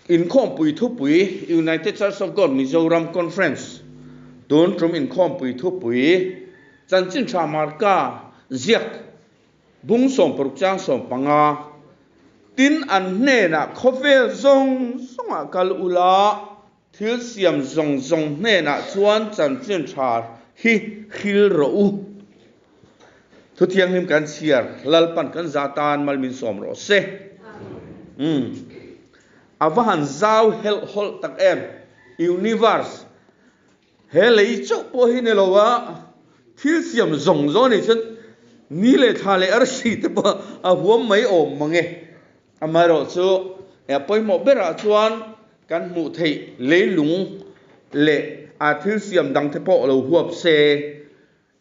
Inkhawmpui thupui, United Church of God Mizoram Conference tun tum inkhawmpui thupui, Chanchin Tha Marka ziak bung 60 chang 15, Tin an hnenah khawvel zawng zawngah kal ula, thil siam zawng zawng hnenah chuan Chanchin Tha hi hril rawh u. Thu thianghlim kan chhiar, Lalpan kan za tan mal min sawm rawh se. Umm. A va han zau helh hawlh tak em. Universe he lei chauh pawh hi ni lo a, thil siam zawng zawng a nih chuan ni leh thla leh arsi te pawh a huam mai awm mang e. Amaherawhchu a pawimawh berah chuan kan hmuh theih leilung leh a thil siam dang te pawh lo huap se.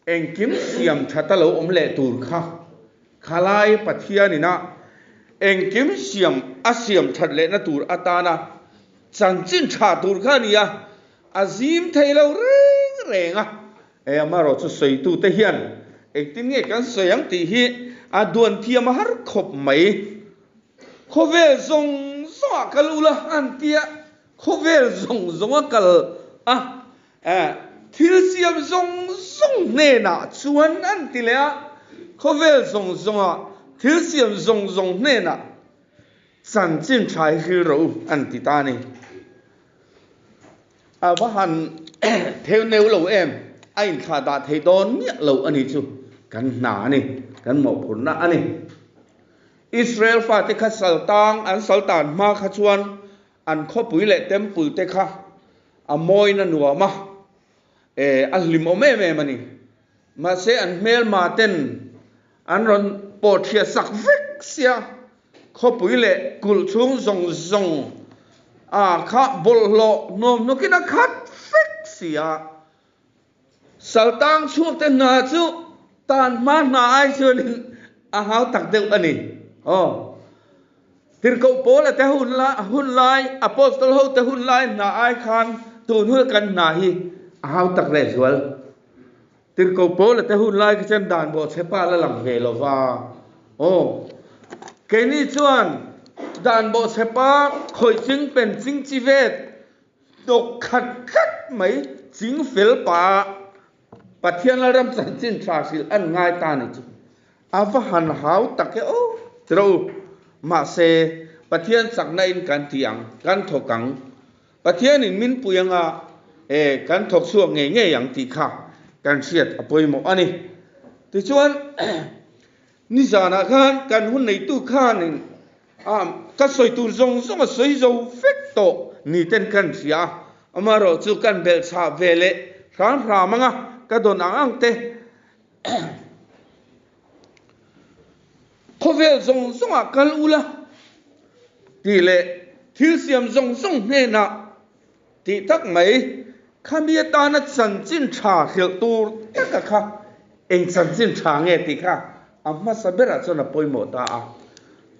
Engkim siam that a lo awm leh tur kha khalai Pathian ina engkim siam a siam that lehna tur atana chanchin tha tur kha a ni a, a zim thei lo reng reng a. Hei amaherawh chu sawitute hian engtin nge kan sawi ang tih hi a duan thiam a har khawp mai. Khawvel zawng zawngah kal ula an tia, khawvel zawng zawnga kal a Thil siam zawng zawng hnenah chuan an ti leh a, khawvel zawng zawngah thil siam zawng zawng hnenah chanchin tha hi hril rawh u an ti ta a ni. A va han theu neu lo em, a inthlah dah thei dawn miah lo a ni chu kan hna a ni, kan mawhphurhna a ni. Israel fate kha saltang an saltan hma kha chuan An khawpui leh temple te kha a mawina nuam a, e, a hlimawm em em a ni. Mahse an hmelma ten an rawn pawhthliah sak vek sia, khawpui leh kulh chhung zawng zawng a kha bawlhhlawh nuam hnawkin a khat vek sia. Saltang chhuak te hna chu tan hma hna ai chuanin a hau tak deuh a ni. Aw. Tirhkoh Paula te hun lai, hun lai, Apostle ho te hun lai hna ai khan tun hun kan hna hi a hau tak leh zual. Tirhkoh Paula te hun lai kha chuan dan bawh chhe pa la lang ve lo va. Aw. Keini chuan dan bawh chhe pa khawih ching pen ching chi vet Hnawk khat tlat mai ching fel pa Pathian Lalram chanchin tha hrilh an ngai ta ni chu a va han hau tak e aw ti rawh u. Mahse, Pathian chakna in kan ti ang, kan thawk ang. Pathian in min pui anga e kan thawk chhuak ngei ngei ang tih kha kan hriat a pawimawh a ni. Tichuan, nizanah khan kan hun neitu khanin A, ka sawi tur zawng zawng a sawi zo vek tawh ni ten kan hria a, amaherawh chu kan belh chhah ve leh hram hram ang a, ka dawn ang ang te. Khawvel zawng zawngah kal ula tih leh thil siam zawng zawng hnenah tih tak mai khami atana chanchin tha hrilh tur taka kha eng chanchin tha nge tih kha a hmasa berah chuan a pawimawh ta a.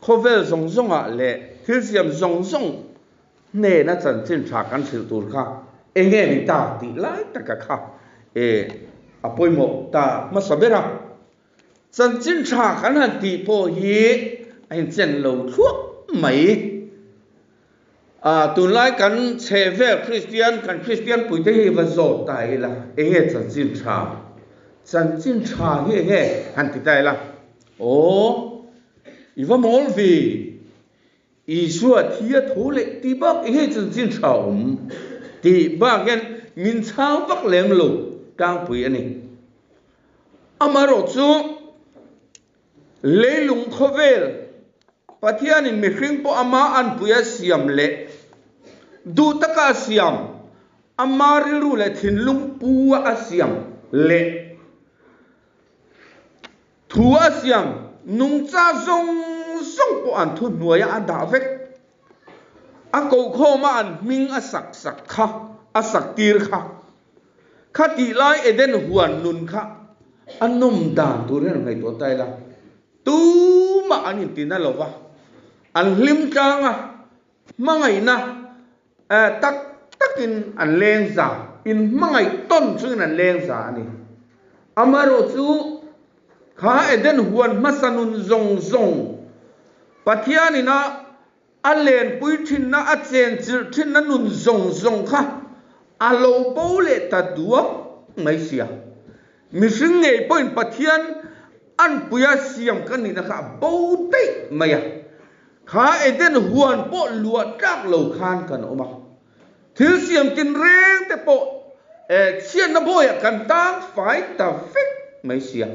Khawvel zawng zawngah leh thil siam zawng zawng hnena chanchin tha kan hrilh tur kha eng nge ni ta tih lai taka kha e a pawimawh ta hmasa ber a. Chanchin tha kan han tih pawh hi a inchen lo thluak mai. A, tunlai kan chhehvel Kristian, kan Kristian puite hi va zawt ta ila, enge chanchin tha? Chanchin tha hi enge han ti ta ila, Aw, i va mawl ve, Isua thi a tho leh tih bak enge chanchin tha awm? tih bak hian min chhang vak lem lo tlangpui a ni. Amaherawhchu, Leilung khawvel Pathianin mihring pawh ama anpui a siam leh duh taka a siam, ama rilru leh thinlung pu a a siam leh thu a siam nungcha zawng zawng pawh an thuhnuaia a dah vek. A kohkhawma an hming a sak sak kha, a sak tir kha. Kha tih lai Eden huan nun kha a nawm dan tur hian ngaihtuah ta ila, tumah an intina lo va, an hlim tlang a, hmangaihna tak takin an leng za, inhmangaih tawn chungin an leng za a ni. Amaherawhchu kha Eden huan hmasa nun zawng zawng Pathianin a. A lenpui thinna, a chenchilh thinna nun zawng zawng kha a lo bo leh ta duak mai sia. Mihring ngei pawhin Pathian anpuia siam ka nihna kha a bo daih mai a. Kha Eden huan pawh luah tlak lo khan kan awm a. Thil siam tinreng te pawh chhiatna bawiah kan tang fai ta vek mai sia.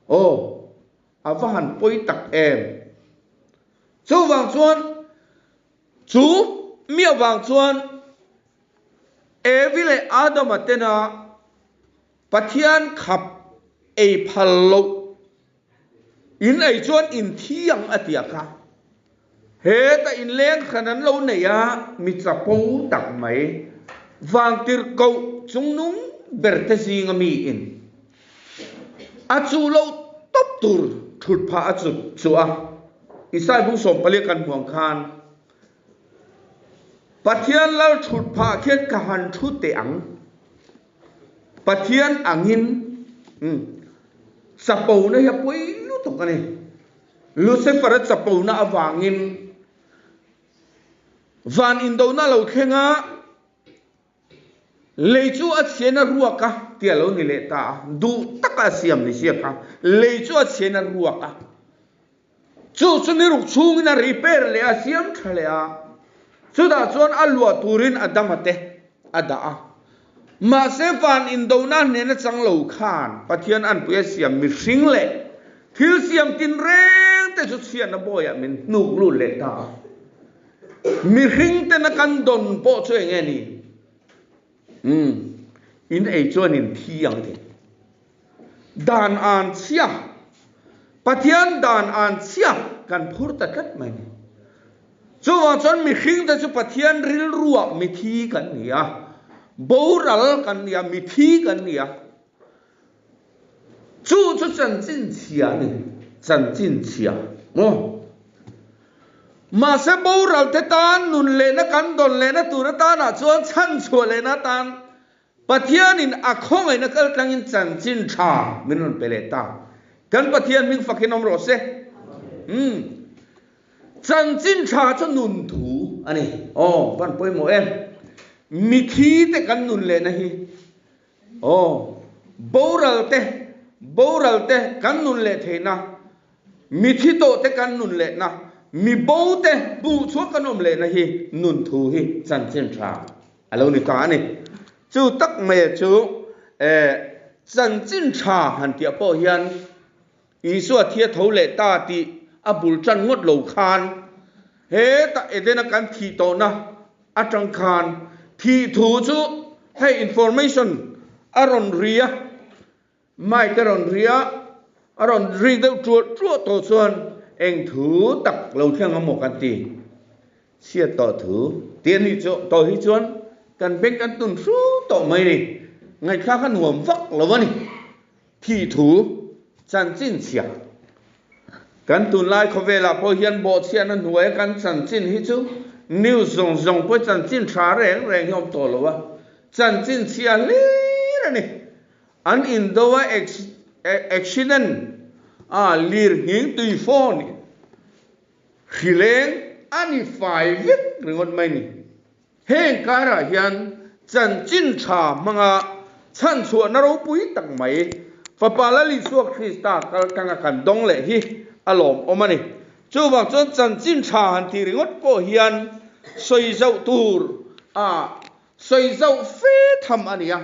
Aw, a va han pawi tak em! Chuvang chuan, chu mi avang chuan Evi leh Adama tena Pathian khap ei phal loh in ei chuan in thi ang a tia kha. Heta inleng hran an lo nei a, mi chapo tak mai, vantirhkoh chungnung ber te zinga mi in a chuh loh tawp tur thut phah a chut chu a. Isai bung 14 kan hmuh ang khan Pathian lal thut phah khian ka han thu teh ang. Pathian angin chapona hi a pawi lutuk a ni. Lucifer-a chapona avangin van indona a lo thleng a, lei chu a chhian a ruak a tih a lo ni leh ta a, duh taka a siam ni sia kha, lei chu a chhian a ruak a, chu chu ni ruk chhungin a repair leh a, siam tha leh a, chutah chuan a luah turin Adama te a dah a. Mahse van indona hnena chang lo khan Pathian anpui a siam mihring leh thil siam tinreng te chu chhiatna bawiah min hnuk lut leh ta a. Mihring tena kan dawn pawh chu eng nge ni? Umm, in ei chuan in thi ang ti. Dan an chhia, Pathian dan an chhia kan phur ta tlat mai ni. Chuvang chuan mihringte chu Pathian rilruah mithi kan ni a, boral kan ni a, mithi kan ni a. Chu chu chanchin chhia a ni, chanchin chhia maw? Mahse boralte tan nun lehna kan dawn lehna tur atanah chuan chhanchhuah lehna atan Pathianin a khawngaihna kal tlangin chanchin tha min rawn pe leh ta. Kan Pathian hming fakin awm rawh se. Umm. Chanchin tha chu nun thu a ni. Aw, van pawimawh em. Mithi te kan nun lehna hi. Aw, boral te, boral te kan nun leh theihna, mithi tawh te kan nun lehna, mi bo te hmuh chhuak kan awm lehna hi nun thu hi chanchin tha A lo ni ta a ni. Chu tak mai chu chanchin tha han tih ah pawh hian Isua thi a tho leh ta tih a bul tan ngawt lo khan hetah Edena kan thih tawhna atang khan thih thu chu hei information a rawn ri a, Mic a rawn ri a, a rawn ri deuh ṭuah ṭuah tawh chuan eng thu tak lo thleng ang maw kan ti. Chhiat tawh thu tih a nih chu tawh hi chuan kan beng kan tun hru tawh mai ni. Ngaihthlak a nuam vak lo a ni. Thih thu chanchin chhia. Kan tunlai khawvelah pawh hian bawhchhiahna hnuaia kan chanchin hi chu news zawng zawng pawh chanchin tha reng reng hi a awm tawh lo a, chanchin chhia hlir a ni. An indo a accident a lirnghing tui phone hrileng a ni fai vek ringawt mai ni. Heng karah hian chanchin tha hmanga chhanchhuahna ropui tak mai Fapa Lal Isua Krista kal tanga kan dawng leh hi a lawmawm a ni. Chuvang chuan chanchin tha han tih ringawt pawh hian sawi zauh tur a sawi zauh fe tham a ni a.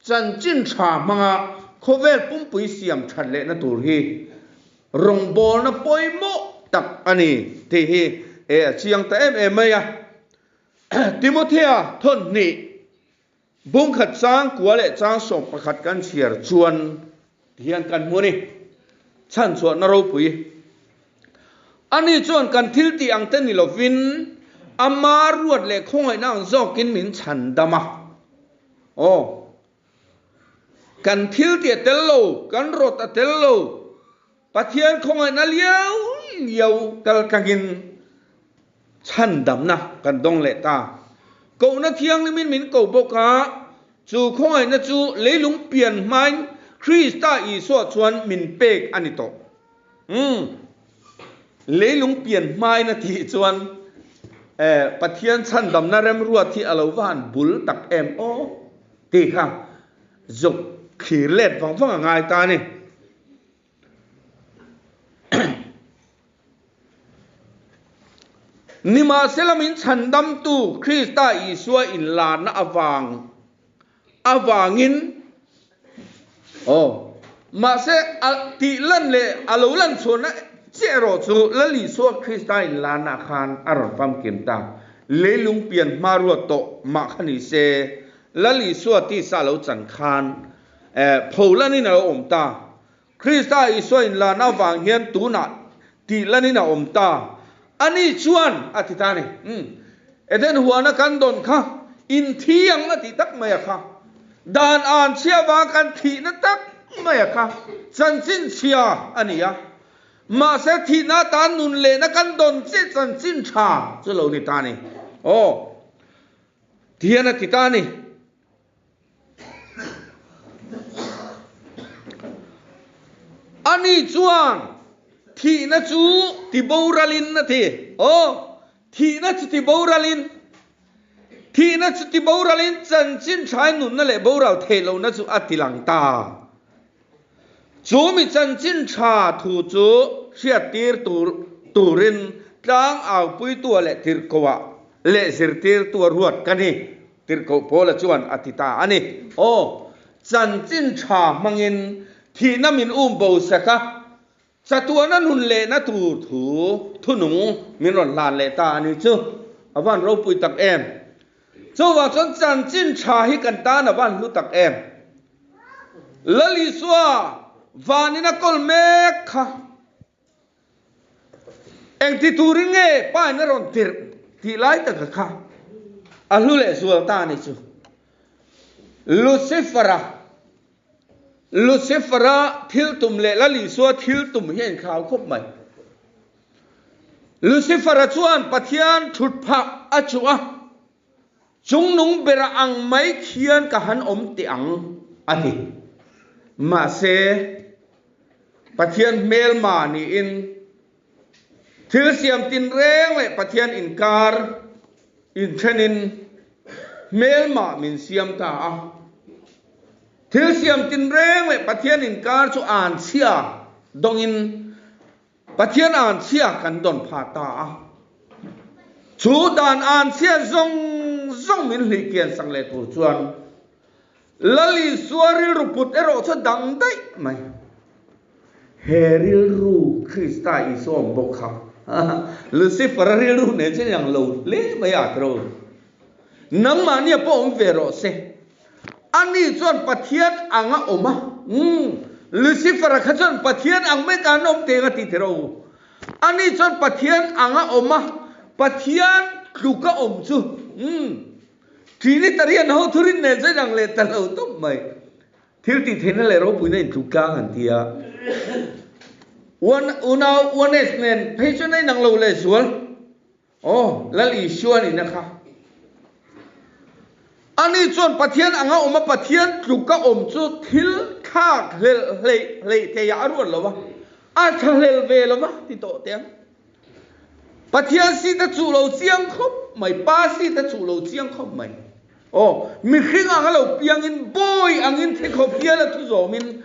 Chanchin tha hmanga khawvel pumpui siam that lehna tur hi rawngbawlna pawimawh tak a ni tih hi e a chiang ta em em mai a. Timothea thawn hnih bungkhat chang kua leh chang 11 kan chhiar chuan tihian kan hmu a ni. Chhanchhuahna ropui ani chuan kan thil tih ang te ni lovin ama ruat leh khawngaihna ang zawkin min chhan dam a. Aw, kan thil tih a tel lo, kan rawt a tel lo, Pathian khawngaihna liau liau kal tlangin chhandamna kan dawng leh ta. Kohna thianghlimin min ko bawk a, chu khawngaihna chu leilung pian hmain Krista Isua chuan min pek a ni tawh. Umm, leilung pian hmain a tih chuan. Pathian chhandamna remruat hi a lo va han bul tak em aw tih kha zuk thlir let vang vang a ngai ta a ni. Nimahsela min chhandamtu Krista Isua inlarna avang avangin aw mahse a tih lan leh a lo lan chhuahna chiah erawh chu Lal Isua Krista inlarna khan a rawn famkim ta. Leilung pian hma ruat tawh mah kha ni se Lal Isua tisa lo chan khan pho lanin a lo awm ta. Krista Isua inlarna avang hian tunah tih lanin a awm ta. Ani chuan a ti ta a ni. Umm. Eden huana kan dawn kha inthi ang a tih tak mai a kha. Dan an chhia avanga kan thihna tak mai a kha chanchin chhia a ni a. Mahse thihna atan nun lehna kan dawn chiah chanchin tha chu lo ni ta a ni. Aw. Tihian a ti ta a ni. Ani chuan thihna chu ti boralin a ti. Aw, thihna chu ti boralin, thihna chu ti boralin chanchin thain nunna leh boral theih lohna chu a ti lang ta. Chu mi chanchin tha thu chu hriattir tur turin tlang aupuitua leh tirhkohah leh zirtirtua ruat ka ni, tirhkoh Paula chuan a ti ta a ni. Aw, chanchin tha hmangin thihna min um bo sek a, chatuana nun lehna tur thu thunung min rawn hlan leh ta a ni chu a van ropui tak em. Chuvang chuan chanchin tha hi kan tan a van hlu tak em. Lal Isua vanin a kawl mek kha. Engti turin nge pa in a rawn tirh tih lai taka kha a hlu leh zual ta a ni chu. Lucifer-a Lucifer-a thil tum leh Lal Isua thil tum hi a inthlau khawp mai. Lucifer-a chuan Pathian thut phah a chuh a. Chungnung bera ang mai khian ka han awm teh ang, a ti. Mahse, Pathian hmelma niin thil siam tinreng leh Pathian inkar inthenin hmelma min siam ta a. Thil siam tinreng leh Pathian inkar chu anchhia dawngin Pathian anchhia kan dawn phah ta a, chu dan anchhia zawng zawng min hlih kian sak leh tur chuan Lal Isua rilru put erawh chu dang daih mai. He rilru Krista Isua awm bawk kha Lucifer-a rilru nen chuan inang lo hle mai a tiro. Nangmahnia pawh awm ve rawh se. Ani chuan Pathian ang a awm a, umm, Lucifer-a kha chuan Pathian ang mai ka an awm teng a ti teh rawh u. Ani chuan Pathian ang a awm a, Pathian tluk a awm chu, umm, Trinitarian ho thurin nen chuan inang leh ta lo tawp mai. Thil tih theihna leh ropuina intluk tlang an ti a. Unau Oneness nen phei chuan a inang lo lehzual. Aw, Lal Isua nihna kha. Ani chuan Pathian anga awm a, Pathian tluka awm chu thil thlak hlelh hleih hleih theiah a ruat lo va, a thlahlel ve lo va ti tawh teh ang. Pathian seat a chuh lo chiang khawp mai, Pa seat a chuh lo chiang khawp mai. Aw, mihring anga lo piangin bawi angin thi khawp hial a thu zawmin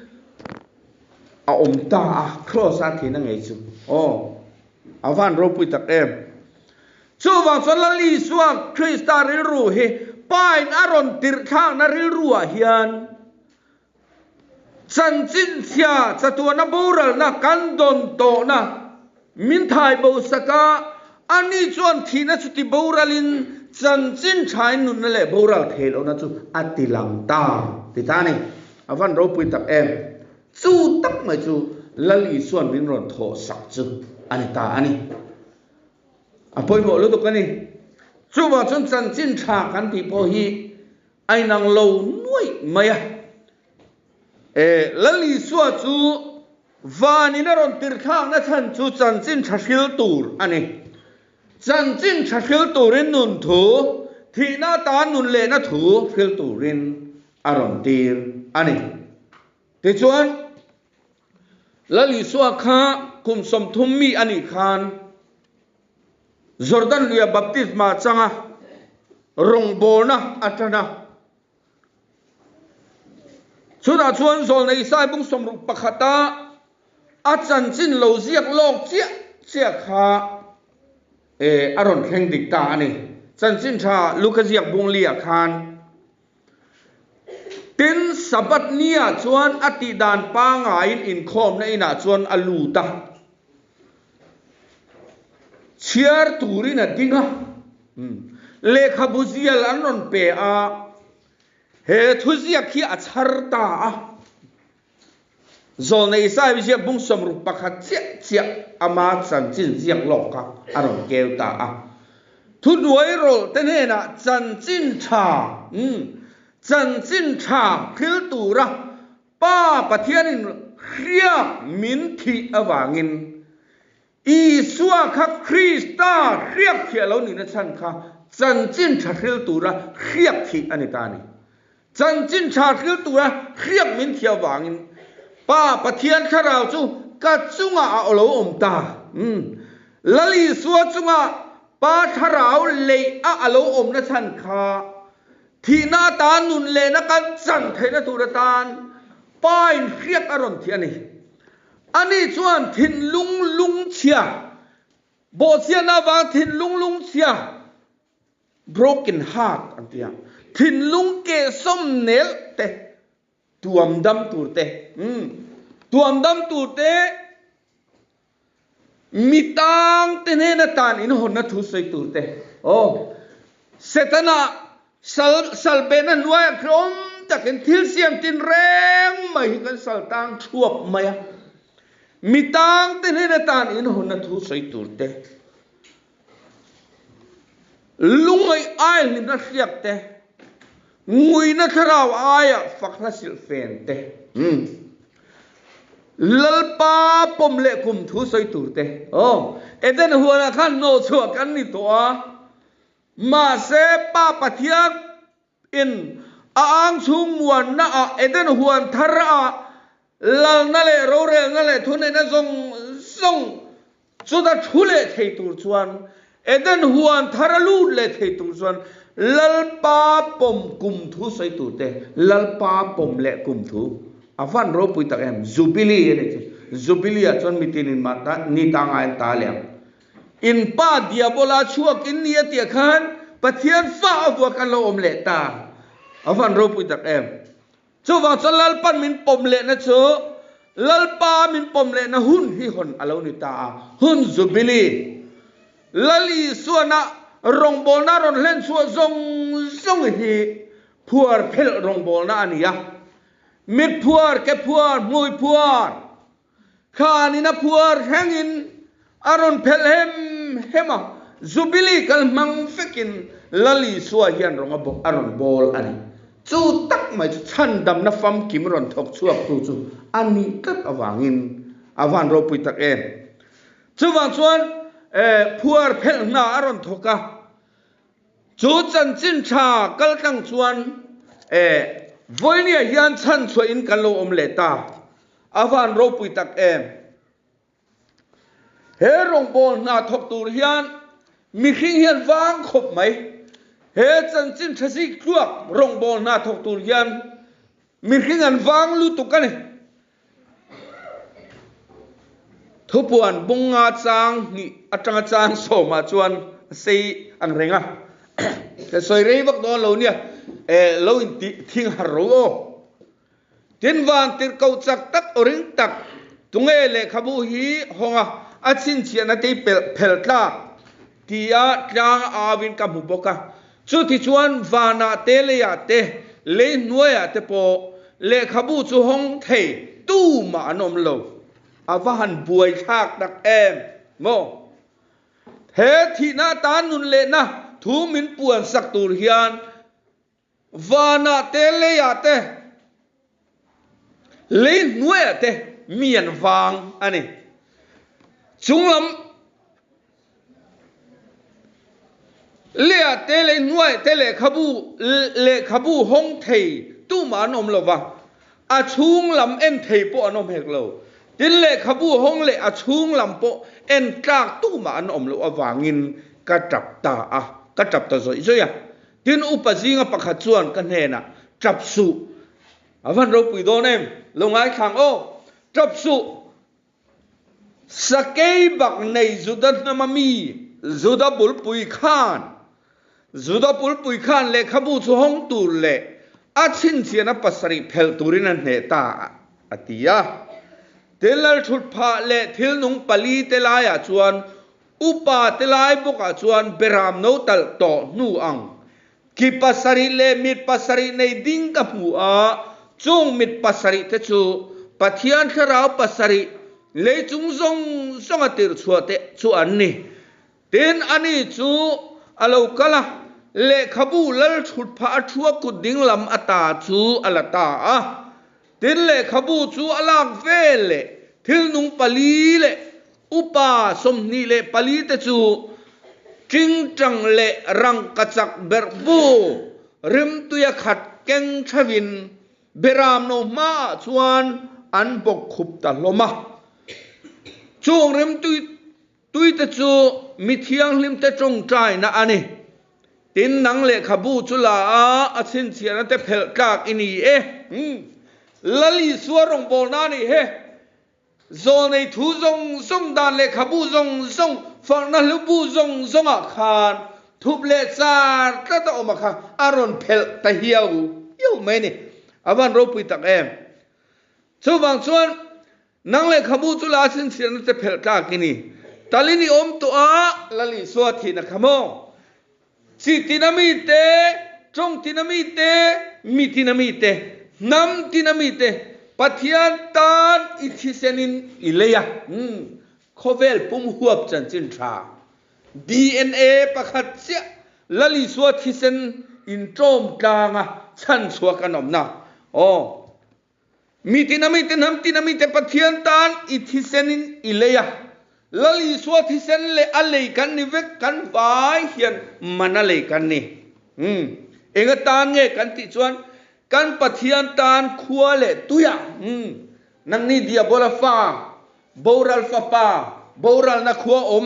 a awm ta a, Kraws a thihna ngei chu. Aw. A van ropui tak em! Chuvang chuan Lal Isua Krista rilru hi Pain a rawn tirh thlakna rilruah hian chanchin chhia chatuana boralna kan dawn tawhna min thai bo sak a, ani chuan thihna chu ti boralin chanchin thain nunna leh boral theih lohna chu a ti lang ta ti ta a ni. A van ropui tak em! Chu tak mai chu Lal Isua'n min rawn thawh sak chu a ni ta a ni. A pawimawh lutuk a ni. Chuvang chuan chanchin tha kan tih pawh hi a inang lo nuaih mai a. E, Lal Isua chu vanin a rawn tirthlakna chhan chu chanchin tha hril tur a ni. Chanchin tha hril turin nun thu, thihna atan nun lehna thu hril turin a rawn tir a ni. Tichuan, Lal Isua kha kum 30 mi a nih khan Jordan luia baptisma changa rawngbawlna a tan a. Chutah chuan Zawlnei Isai bung 61 a a chanchin lo ziak lawk chiah chiah kha a rawn thleng dik ta a ni. Chanchin tha Luka ziak bung liah khan Tin, Sabbath niah chuan a tihdan pangaiin inkhawmna inah chuan a lut a, chhiar turin a ding a, lehkhabu zial an rawn pe a, he thuziak hi a chhar ta a. Zawlnei Isaiah ziak bung 61 chiah chiah ama chanchin ziak lawk kha a rawn keu ta a. Thuhnuai rawlh te hnenah chanchin tha, umm, chanchin tha thil tura Pa Pathianin hriak min thih avangin Isua kha Krista hriak thiah lo nihna chhan kha chanchin tha hril tura hriak thih a ni ta a ni. Chanchin tha hril tura hriak min thiah avangin Pa Pathian thlarau chu ka chungah a lo awm ta. Umm. Lal Isua chunga Pa thlarau leih a a lo awmna chhan kha thihna atan nun lehna kan chan theihna tur atan Pa in hriak a rawn thih a ni. Ani chuan thinlung lungchhia, bawhchhiatna avang thinlung lungchhia, broken heart an ti a, thinlung kehsawm nelh te, tuam dam tur te, umm, tuam dam tur te, mi tang te hnena tan inhawnna thu sawi tur te, aw, Setana sal sal behna hnuaiah tlawm takin thil siam tin reng mai hi kan sal tang thuap mai a, mi tang te hnena tan inhawnna thu sawi tur te, lungaih ai hlimna hriak te, nguina thlarau aia fak hla silh fen te, umm. Lalpa pawm leh kum thu sawi tur te. Aw, Eden huanah khan hnawh chhuah kan ni tawh a, mahse Pa Pathian in a ang chhung muanna ah Eden huan thar ah lalna leh rorelna leh thuneihna zawng zawng Chuta thu leh thei tur chuan, Eden huan thar a lut leh thei tur chuan Lalpa pawm kum thu sawi tur te, Lalpa pawm leh kum thu a van ropui tak em? Jubilee a ni chu. Jubilee ah chuan mitin in mah ta ni ta ngai an ta leh ang. In pa Diabola chhuak in ni a tih ah khan Pathian fa a vuak an lo awm leh ta. A van ropui tak em? Chuvang chuan Lalpan min pawm lehna chu Lalpa min pawm lehna hun hi hawn a lo ni ta a, hun Jubilee. Lal Isuana rawngbawlna rawn hlen chhuah zawng zawng hi phuar phelh rawngbawlna a ni a. Mit phuar, ke phuar, hmui phuar, Khanin a phuar thlengin a rawn phelh hem hem a, Jubilee kal hmang vekin Lal Isua hian rawng a rawn bawl a ni. Chu tak mai chu chhandamna famkim rawn thawk chhuaktu chu a nih tlat avangin a van ropui tak em. Chuvang chuan phuar phelh hna a rawn thawk a, chu chanchin tha kal tlang chuan vawinia hian chhanchhuahin kan lo awm leh ta. A van ropui tak em? He rawngbâwl hna thawk tur hian mihring hian vang khawp mai. He chanchin tha zik tluak rawngbâwl hna thawk tur hian mihring an vang lutuk a ni. Thupuan bunga chang hnih atanga chang sawmah chuan a sei ang reng a. Ka sawi rei vak dawn lo nia, lo intih thing har ro aw. Tin, van tirhkoh chak tak aw ring tak, tunge lehkhabu hi hawng a, a chhinchhiahna te hi pelh phel tlak tia tlang a au in ka hmu bawk a. Chutichuan vanah te leiah te, lei hnuaiah te pawh lehkhabu chu hawng thei tumah an awm lo. A va han buaithlak tak em maw? He thihna atan nun lehna thu min puansak tur hian Vanah te, leiah te, lei hnuaiah te mi an vang a ni. Chunglam leiah te, lei hnuaiah te lehkhabu lehkhabu hawng thei tumah an awm lo va, a chhung lam en thei pawh an awm hek lo. Tin, lehkhabu hawng leh a chhung lam pawh en tlak tumah an awm loh avangin. ka tap ta a, ka tap ta zawih zawih a. Tin, upa zinga pakhat chuan ka hnenah, Tap suh, a van ropui dawn em? Lo ngaithlang aw, tap suh! Sakei bak nei Juda hnama mi Juda bulpui khan Juda bulpui khan lehkhabu chu hawng tur leh a chhinchhiahna pasarih phelh turin a hneh ta a ti a. Tin lalthut phah leh thil nung pali te laiah chuan upa te lai bawkah chuan beram no talh tawh hnu ang ki pasarih leh mit pasarih nei ding ka hmu a, chung mit pasarih te chu Pathian thlarau pasarih lei chung zawng zawnga tirhchhuah te chu an ni. Tin, ani chu a lo kal a, lehkhabu lal thut phah a thua kut ding lam ata chu a la ta a. Tin, lehkhabu chu a lak vel leh thil nung pali leh Upa 24 te chu tingtang leh rangkachak berh bu rimtuia khat keng theuhin Beram no hmaah chuan an bawk khup ta hlawm a. Chung rimtui tuite chu mi thianghlimte tawngtaina a ni. Tin, nang lehkhabu chu la a, a chhinchhiahna te phelh tlak i ni e. Lal Isua rawngbawlna a nih he. Zawlnei thu zawng zawng dan lehkhabu zawng zawng fakna hlubu zawng zawngah khan thup leh char tlat a awm a kha a rawn phelh ta hiau hiau mai a ni. A van ropui tak em. Chuvang chuan nang lehkhabu chu la chhinchhiahna te phelh tlak i ni. Talin i awm tawh a, Lal Isua thihna kha maw? Chi tina mite, tawng tina mite, mi tina mite, hnam tina mite, Pathian tan i thisenin i lei a. Umm, khawvel pum huap chanchin tha. DNA pakhat chiah Lal Isua thisen intawm tlanga chhan chhuak an awmna. Aw. Mi tina mite hnam tina mite Pathian tan i thisenin i lei a, Lal Isua thisen leh a lei kan ni vek, kan vai hian man a lei kan ni. Umm, eng atan nge kan tih chuan kan Pathian tan khua leh tuia, umm, nangni Diabola fa, boral fapa, boralna khua awm,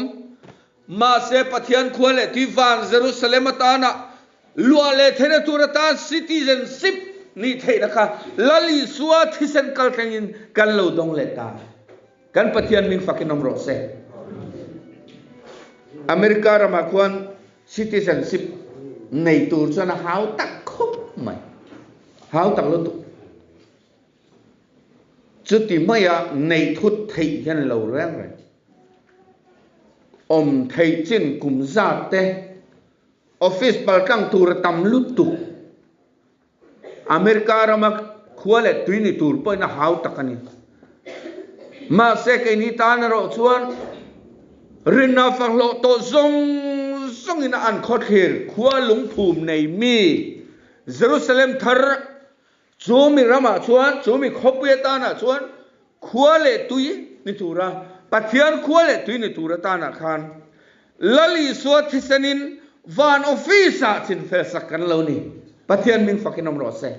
mahse Pathian khua leh tui van Jerusalem atana Luah leh theihna tur atan citizenship nih theihna kha Lal Isua thisen kal thlengin kan lo dawng leh ta. Kan Pathian hming fakin awm rawh se. America ramah khuan citizenship nei tur chuan a hau tak khawp mai. Hau tak lutuk. Chuti maia neih thut theih hian lo reng reng. Awm theih chin kum zat te Office paltlang tur a tam lutuk. America rama khua leh tui ni tur pawhin a hau tak a ni. Mahse keini tan erawh chuan rinna fak hlawh tawh zawng zawngin a an khawthlir khua lungphum nei mi Jerusalem thar chu mi ramah chuan chu mi khawpui atanah chuan Khua leh tui ni tura Pathian khua leh tui ni tur atanah khan Lal Isua thisenin van office-ah chinfel sak kan lo ni. Pathian hming fakin awm rawh se.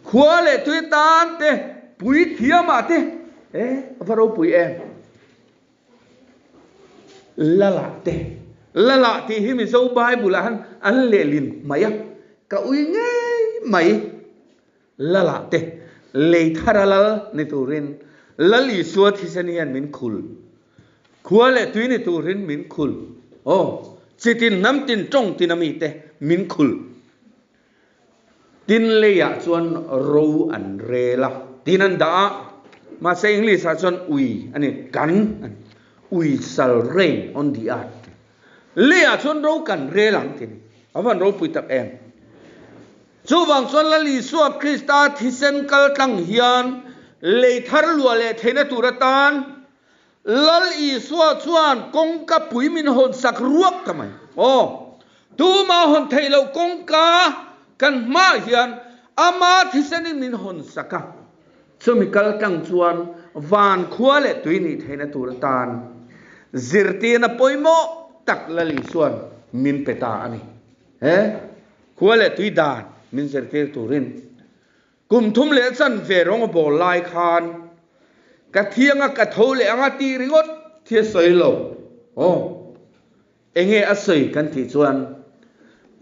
Khua leh tui atan te, pui thiamah te, e, a va ropui em. Lalah te, Lalah tih hi Mizo Bible-ah han an lehlin mai a, ka ui ngei mai. Lalah te, lei thar a lal ni turin Lal Isua thisen hian min khul. Khua leh tui ni turin min khul. Aw, chitin hnam tin tawng tin a mite min khul. Tin leiah chuan ro an rel a, tin an dah a, mahse English ah chuan ui a ni, kan a ni, we shall reign on the earth. Leiah chuan ro kan rel ang ti ni. A van ropui tak em. Chuvang chuan Lal Isua Krista thisen kal tlang hian lei thar luah leh theihna tur atan Lal Isua chuan kawngka pui min hawn sak ruak ta mai. Aw, tuma hawn theih loh kawngka kan hmaah hian ama thisenin min hawn sak a. Chumi kal tlang chuan van khua leh tui nih theihna tur atan zirtirna pawimawh tak Lal Isua'n min pe ta a ni. He khua leh tui dan min zirtir turin kum thum leh chanve rawng a bawl lai khan ka thianga ka tho leh anga tih ringawt thi a sawi lo. Aw. Enge a sawi kan tih chuan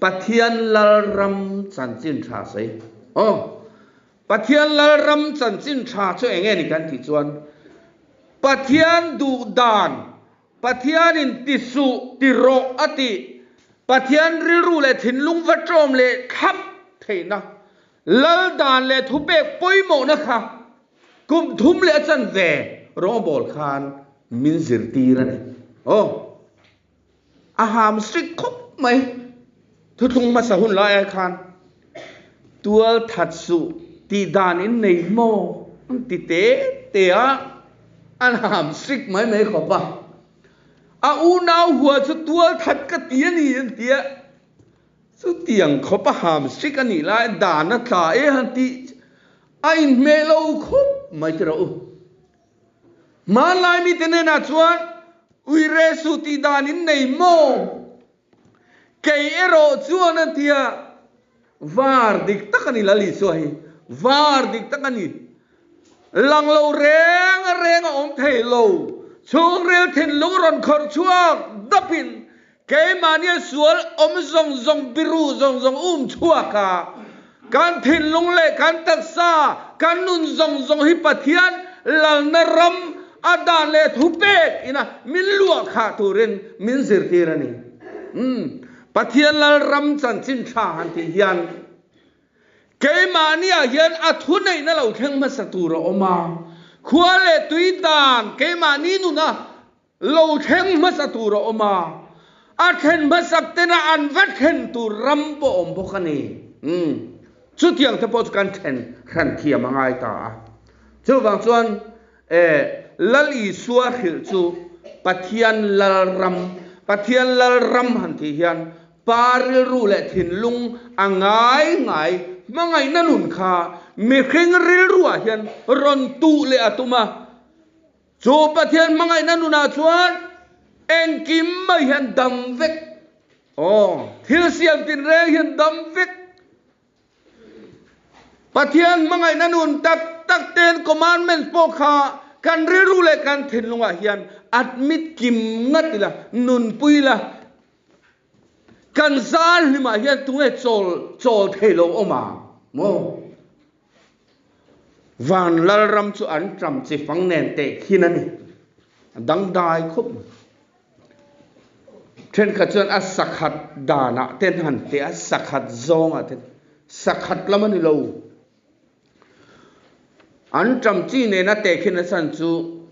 Pathian Lalram chanchin tha sawi. Aw, Pathian Lalram chanchin tha chu enge ni kan tih chuan Pathian duh dan, Pathianin ti suh, ti rawh a tih, Pathian rilru leh thinlung va ṭawm leh thlap theihna, Lal dan leh thupek pawimawhna kha kum thum leh a chanve rawngbawl khan min zirtir a ni. Aw, a ham strict khawp mai. Thuthlung hmasa hun lai ai khan tual that suh tih dan in nei maw an ti te te a, an ham strict mai mai khawp a. A unau hua chu tual that ka ti a ni an ti a. Chutiang khawp a ham strict a nih lai dan a tla e han tih a inhmeh lo khawp mai ti rawh u. Hmanlai mite hnenah chuan Uire suh tih dan in nei maw? Kei erawh chuan a ti a, var dik tak a ni Lal Isua hi, var dik tak a ni. Lang lo reng reng a awm thei lo, chhungril thinlung rawn khawrh chhuak dapin Keimahnia sual awm zawng zawng biru zawng zawng um chhuak a, kan thinlung leh kan taksa, kan nun zawng zawng hi Pathian lalna ram a dan leh thupek ina min luah khah turin min zirtir a ni. Umm, Pathian lal ram chanchin tha han tih hian keimahniah hian a thuneihna lo thleng hmasa tur a awm a, khua leh tui dan keimahni nuna Lo thleng hmasa tur a awm a, a thlen hmasak tena an va thlen tur ram pawh a awm bawk a ni. Umm, chutiang te pawh chu kan thlen hran thiam a ngai ta a. Chuvang chuan e, Lal Isua hrilh chu Pathian Lal ram, Pathian Lal ram han tih hian Pa rilru leh thinlung a ngai ngai hmangaihna nun kha mihring rilruah hian rawn tuh leh a tum a. Chu Pathian hmangaihna nunah chuan engkim mai hian dam vek. Aw, thil siam tinreng hian dam vek. Pathian hmangaihna nun tak tak ten commandments pawh kha kan rilru leh kan thinlungah hian admit kim ngat ila, nunpui ila, kan zar hlimah hian tunge chawl chawl thei lo awm ang maw? Van Lalram chu an ṭam chi fang nen teh khin a ni. A dangdai khawp mai. Ṭhenkhat chuan a sakhat danah ten han teh a, sakhat zawngah ten. Sakhat lam a ni lo. An ṭam chi nena teh khin a chhan chu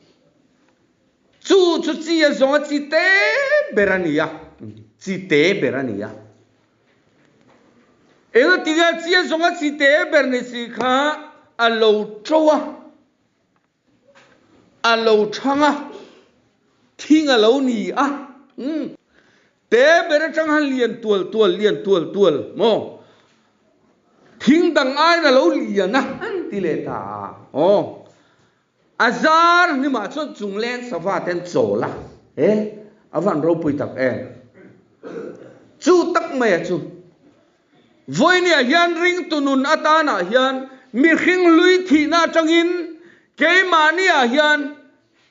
chu chu chi a zawnga chi te ber a ni a, chi te ber a ni a. Engati nge chia zawng a chi te ber ni si kha a lo to a, a lo thang a, thing a lo ni a. Umm. Te ber atang han lian tual tual, lian tual tual maw? Thing dang aiin a lo lian a, an ti leh ta a. Aw. A zar hnimah chuan chungleng sava te an chawl a, he a van ropui tak em. Chu tak mai a chu. Vawinia hian ringtu nun atanah hian mihring hlui thihna atangin keimahniah hian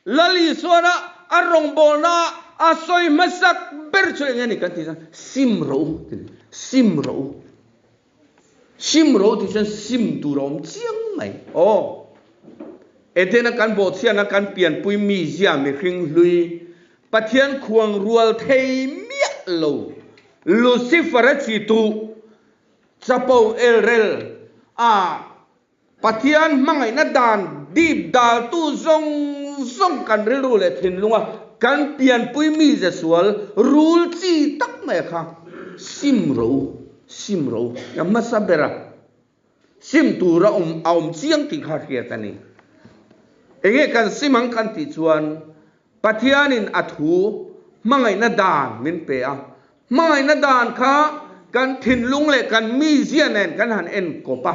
Lal Isuana a rawngbawlna a sawi hmasak ber chu eng nge ni kan tih chuan sim rawh u ti sim rawh u. Sim ro tih chuan sim tur a awm chiang mai. Aw. Edena kan bawhchhiatna kan pianpui mizia mihring hlui Pathian khuang rual thei miah lo Lucifer a chi tuh chapo elrel a Pathian hmangaihna dan dip daltu zawng zawng kan rilru leh thinlunga kan pianpui mize sual rul chi tak mai kha sim ro u, sim ro u. A hmasa bera sim tura awm a awm chiang tih kha hriat a ni. Enge kan sim ang kan tih chuan Pathianin a thu hmangaihna dan min pe a, hmangaihna dan kha kan thinlung leh kan mizia nen kan han en kawp a,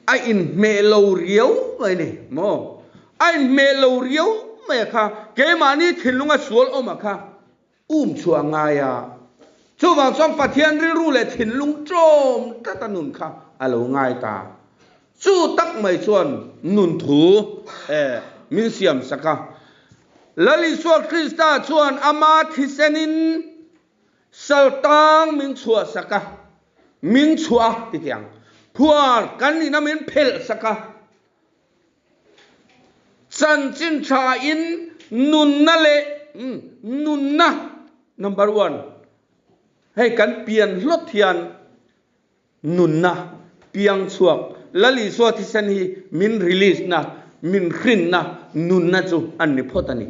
a inhmeh lo riau mai ni maw? A inhmeh lo riau mai a kha, keimahni thinlunga sual awm a kha um chhuah a ngai a, chuvang chuan Pathian rilru leh thinlung ṭawm tlat a nun kha a lo ngai ta. Chu tak mai chuan nun thu min siam sak a. Lal Isua Krista chuan ama thisenin saltang min chhuah sak a, min chhuah a ti ang. Phuar kan nihna min phelh sak a. Chanchin tha in nunna leh nunna number one hei kan pian hlawt hian Nunna piang chhuak Lal Isua thisen hi min release na, min hrinna nunna chu an ni phawt a ni.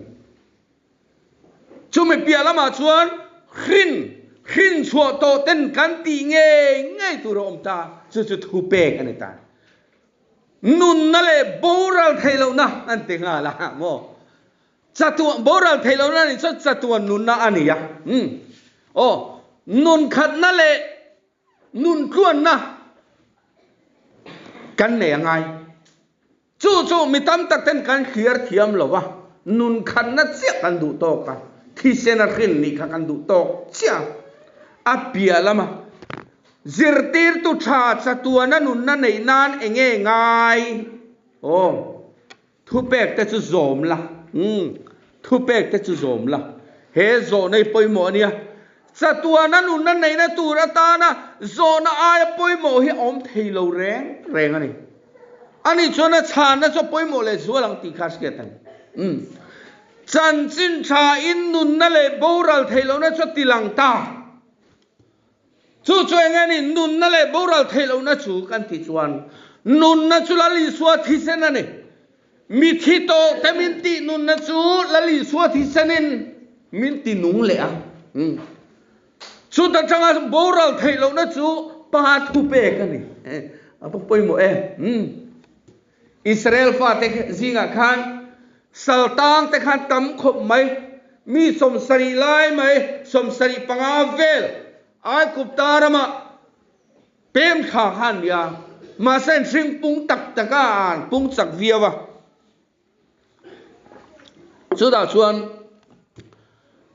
Chumi piah lamah chuan hrin, hrin chhuah tawh ten kan tih ngei ngei tur a awm ta, chu chu thupek a ni ta. Nunna leh boral theih lohna an ti nghal a maw? Chatuan, boral theih lohna a nih chuan chatuan nunna a ni a. Umm. Aw, nun khatna leh Nun tluanna kan nei a ngai. Chu chu mi tam tak ten kan thliar thiam lo va, nun khatna chiah kan duh tawk a, thisen a hrin nih kha kan duh tawk chiah a. A piah lama zirtirtu tha chatuana nunna neih nan enge ngai? Aw. Thupek te chu zawm la. Umm, thupek te chu zawm la. He zawhna hi pawimawh a nia. Chatuana nunna neihna tur atana zawhna aia pawimawh hi a awm thei lo reng reng a ni. Ani chuan a chhanna chu a pawimawh leh zual ang tih kha a hriat a ni. Umm, chanchin tha in nunna leh boral theih lohna chu a tilang ta. Chu chu eng nge ni? Nunna leh boral theih lohna chu kan tih chuan nunna chu Lal Isua thisen a ni. Mithi tawh te min tih nunna chu Lal Isua thisenin min ti nung leh a. Chuta tanga boral theih lohna chu Pa thupek a ni. A va pawimawh e. Israel fate zingah khan saltang te khan tam khawp mai, mi 70 lai mai, 75 vel Aigupta ramah pem thla kha an ni a, mahse an hring pung tak tak a, an pung chak viau a. Chutah chuan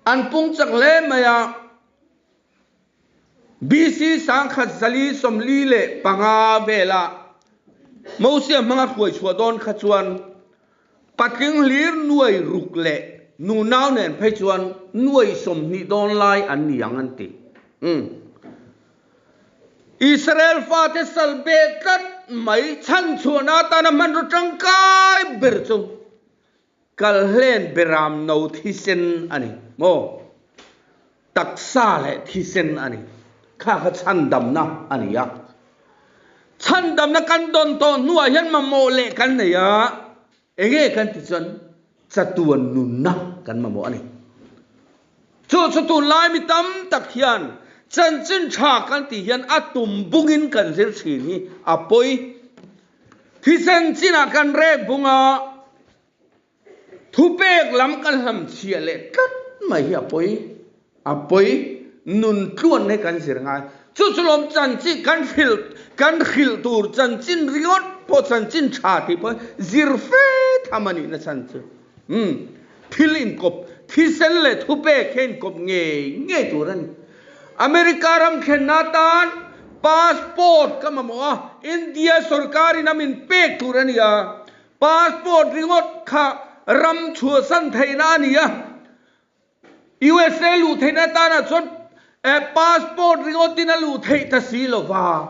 an pung chak hle mai a. BC 1445 vela Mosia hmanga hruai chhuah dawn kha chuan patling hlir nuai ruk leh nunau nen phei chuan nuai 20 dawn lai an ni ang an ti. Umm. Israel fate sal beh tlat mai chhanchhuahna atana hmanraw tangkai ber chu Kalhlen beram no thisen a ni maw? Taksa leh thisen a ni. Kha kha chhandamna a ni a. Chhandamna kan dawn tawh hnuah hian mamawh leh kan nei a, enge kan ti chuan chatuan nunna kan mamawh a ni. Chu chu tunlai mi tam tak hian chanchin tha kan tih hian a tum bungin kan zir thin hi a pawi. Thisen chinah kan rek bung a, thupek lam kan hlamchhiah leh tlat mai hi a pawi, a pawi nun tluan hi kan zir ngai. Chu chu lawm chanchin kan hrilh kan hrilh tur chanchin ringawt pawh chanchin tha tih pawh zir fe tham a nihna chhan chu. Umm, thil inkawp, thisen leh thupek hi a inkawp ngei ngei tur a ni. America ram thlenna atan passport ka mamawh a, India sorkarin a min pek tur a ni a, passport ringawt kha ram chhuahsan theihna a ni a, USA luh theihna atanah chuan passport ringawtin a luh theih ta si lo va,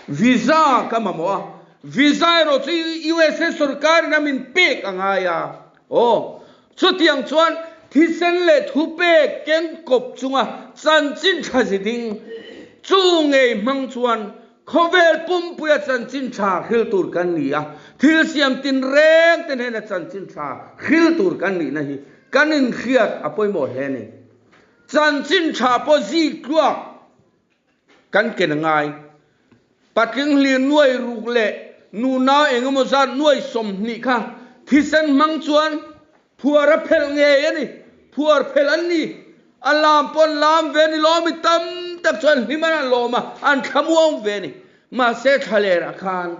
visa ka mamawh a, visa erawh chu USA sorkarin a min pek a ngai a, aw Chutiang chuan thisen leh thupek keng kawp chunga chanchin tha zi ding chu ngei hmang chuan khawvel pumpuia chanchin tha hril tur kan ni a, thil siam tinreng te hnena chanchin tha hril tur kan nihna hi kan inhriat a pawimawh hle a ni. Chanchin tha pawh zi tluak kan ken a ngai. Patling hlir nuai ruk leh nunau eng emaw zat nuai 20 kha thisen hmang chuan phuar a phelh ngei a ni. Phuar phelh an ni. A lam pawh an lam ve a ni lo. Mi tam tak chuan hlim an lawm a, an thlamuang ve a ni. Mahse thlalerah khan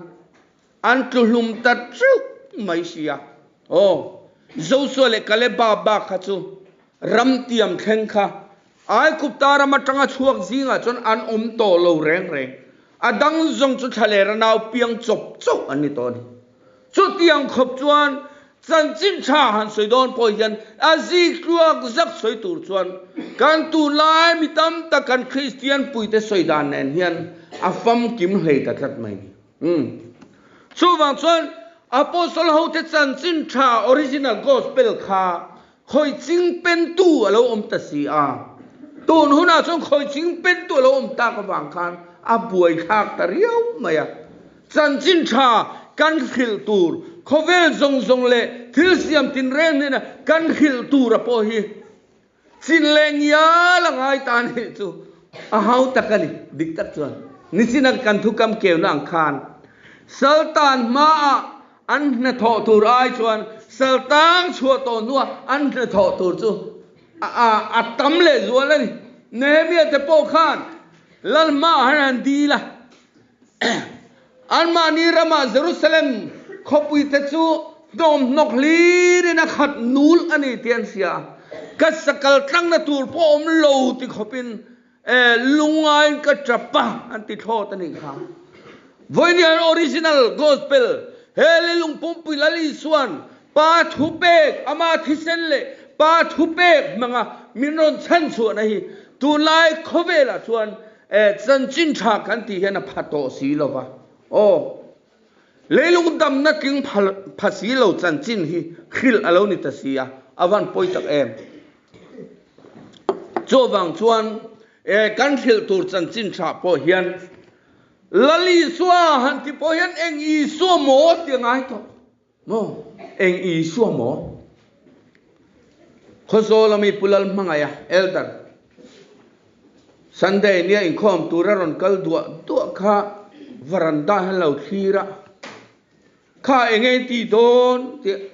an tlu hlum ta teuh mai si a. Aw, Joshua leh Kaleba bak kha chu ramtiam thleng kha Aigupta ram atanga chhuak zingah chuan an awm tawh lo reng reng. A dang zawng chu thlalera nau piang chawp chauh an ni tawh a ni. Chutiang khawp chuan Chanchin tha han sawi dawn pawh hian a zik tluak zak sawi tur chuan kan tunlai mi tam tak kan Kristian puite sawi dan nen hian a famkim hlei ta tlat mai ni. Umm. Chuvang chuan Apostle hote chanchin tha original gospel kha khawi ching pentu a lo awm ta si a. Tun hunah chuan khawi ching pentu a lo awm tak avang khan a buaithlak ta riau mai a. Chanchin tha kan hrilh tur, khawvel zawng zawng leh thil siam tinreng hnena kan hrilh tura pawh hi chin leh ngial a ngai ta nih chu a hau tak a ni. Dik tak chuan nichina kan thu kam keuna ang khan Saltan hmaah an hnathawh tur ai chuan Saltang chhuah tawh hnuah an hnathawh tur chu a tam leh zual a ni. Nehemiah te pawh khan Lal hmaah han han dil a. Anmahni ramah Jerusalem khawpuite chu hnawmhnawk hlirin a khat nul a ni tih an hria a, ka sakal tlangna tur pawh awm lo ti khawpin lungaiin ka tap a an ti thlawt a nih kha. Vawiin original gospel he leilung pumpui Lal Isua'n Pa thupek, ama thisen leh Pa thupek hmanga min rawn chhanchhuahna hi tunlai khawvelah chuan chanchin tha kan tih hian a pha tawh si lo va. Aw, leilung damna tling pha si lo chanchin hi hrilh a lo ni ta si a, a van pawi tak em. Chuvang chuan kan hrilh tur chanchin tha pawh hian Lal Isua han ti pawh hian eng Isua maw ti a ngai tawh. Maw? Eng Isua maw? Khawzawl ami Pu Lalhmangaia, Elder, Sunday nia inkhawm tura rawn kal duah duah kha varanda hian lo thlir a, Kha eng nge tih dawn tih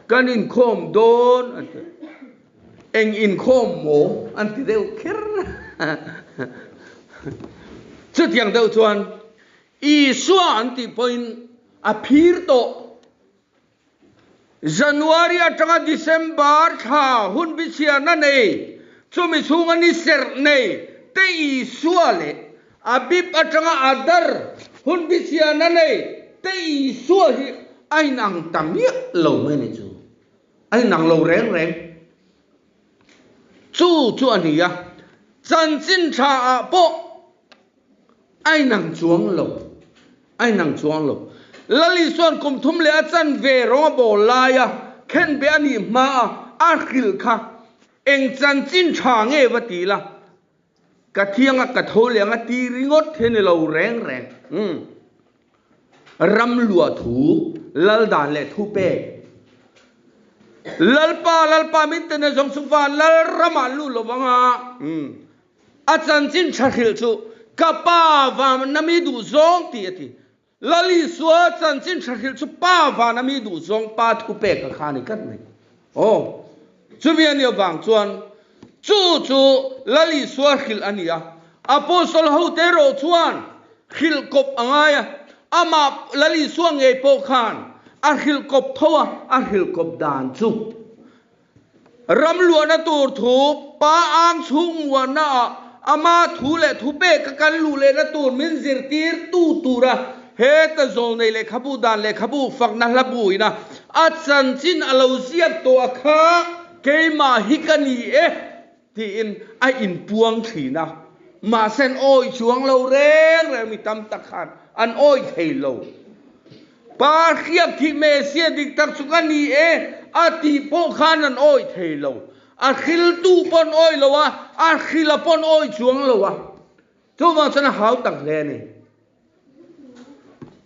kan inkhawm dawn an ti. Eng inkhawm maw an ti deuh kher. Chutiang deuh chuan Isua an tih pawhin a phir tawh. January atanga December thla hun bichhiarna nei, chumi chhunga ni serh nei te Isua leh Abib atanga Adar hun bichhiarna nei te Isua hi a inang ta miah lo mai ni chu. A inang lo reng reng. Chu chu a ni a, chanchin tha ah pawh A inang chuang lo. A inang chuang lo. Lal Isua'n kum thum leh a chan ve rawng a bawl laia khenbe a nih hmaa a hrilh kha eng chanchin tha nge va ti la, ka thiang a ka tho leh ang a ti ringawt hi ni lo reng reng. Umm. Ram luah thu, lal dan leh thu pek. Lalpa, Lalpa min tene zawng chu van lal ramah an lut lo vang a. Umm. A chanchin tha hrilh chu ka pa vana mi duh zawng tih a ti. Lal Isua chanchin tha hrilh chu pa vana mi duh zawng pa thu pek a kha a ni tlat mai. Aw, chumi a nih avang chuan chu chu Lal Isua hrilh a ni a. Apostle hote erawh chuan hrilh kawp a ngai a, amah Lal Isua ngei pawh khan a hrilh kawp tho a, a hrilh kawp dan chu Ram luahna tur thu pa ang chhung muannaah ama thu leh thu pek a kan luh lehna tur min zirtir tu tura heta zawlnei lehkhabu dan lehkhabu fakna hla bu ina a chanchin a lo ziak tawh a kha keimah hi ka ni e tiin a inpuang thin a. Mahse an awih chuang lo reng reng mi tam tak khan an awih thei lo. Pa hriak thih Messiah dik tak chu ka ni e a tih pawh khan an awih thei lo. A hriltu pawh an awih lo a, a hrila pawh an awih chuang lo a. Chuvang chuan a hau tak hle a ni.